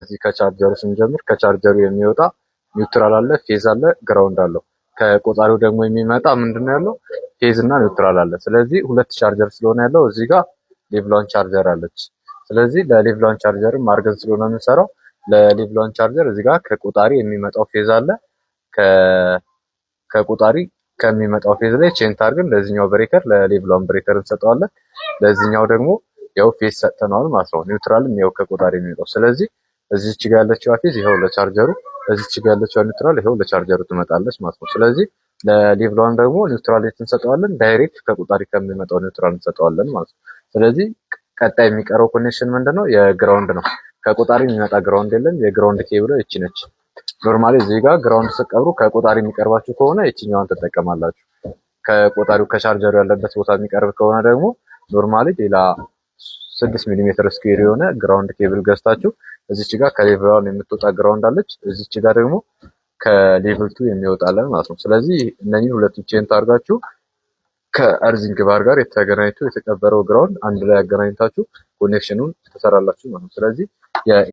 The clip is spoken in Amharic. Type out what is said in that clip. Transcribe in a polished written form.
ከዚህ ከቻርጀሩ ስንጀምር ከቻርጀሩ የሚወጣ neutral አለ፣ phase አለ፣ ground አለው። ከቆጣሪው ደግሞ የሚመጣ ምንድነው ያለው? Phase እና neutral አለ። ስለዚህ ሁለት ቻርጀር ስለሆነ ያለው እዚህ ጋር level 1 ቻርጀር አለች። ስለዚህ ለ level 1 charger ም አድርገን ስለሆነ የምንሰራው ለ level 1 ቻርጀር እዚህ ጋር ከቆጣሪ የሚመጣው phase አለ። ከቆጣሪ ከሚመጣው phase ላይ chain አድርገን ለዚህኛው breaker ለ level 1 breaker እንሰጠዋለን። ለዚህኛው ደግሞ ያው phase ሰጥተነዋል ማለት ነው። Neutral ም ያው ከቆጣሪ የሚመጣው። ስለዚህ እዚች ጋር ያለችው phase ይኸው ለቻርጀሩ፣ እዚች ጋር ያለችው neutral ይኸው ለቻርጀሩ ትመጣለች ማለት ነው። ስለዚህ ለ level 1 ደግሞ neutral የት እንሰጠዋለን? Direct ከቆጣሪ ከሚመጣው neutral እንሰጠዋለን ማለት ነው። ስለዚህ ቀጣይ የሚቀረው connection ምንድነው? የ ground ነው። ከቆጣሪ የሚመጣ ground የለም። የ ground cable ይቺ ነች። Normally እዚህ ጋር ground ስትቀብሩ ከቆጣሪ የሚቀርባችሁ ከሆነ ይቺኛዋን ትጠቀማላችሁ። ከቆጣሪው ከቻርጀሩ ያለበት ቦታ የሚቀርብ ከሆነ ደግሞ normally ሌላ 6 ሚሊ ሜትር square የሆነ ground cable ገዝታችሁ እዚች ጋር ከ level 1 የምትወጣ ground አለች። እዚች ጋር ደግሞ ከ level 2 የሚወጣለን ማለት ነው። ስለዚህ እነኚህ ሁለቱ chain ታርጋችሁ ከ earthing bar ጋር የተገናኝቶ የተቀበረው ground አንድ ላይ አገናኝታችሁ connection ኑን ትሰራላችሁ ማለት ነው። ስለዚህ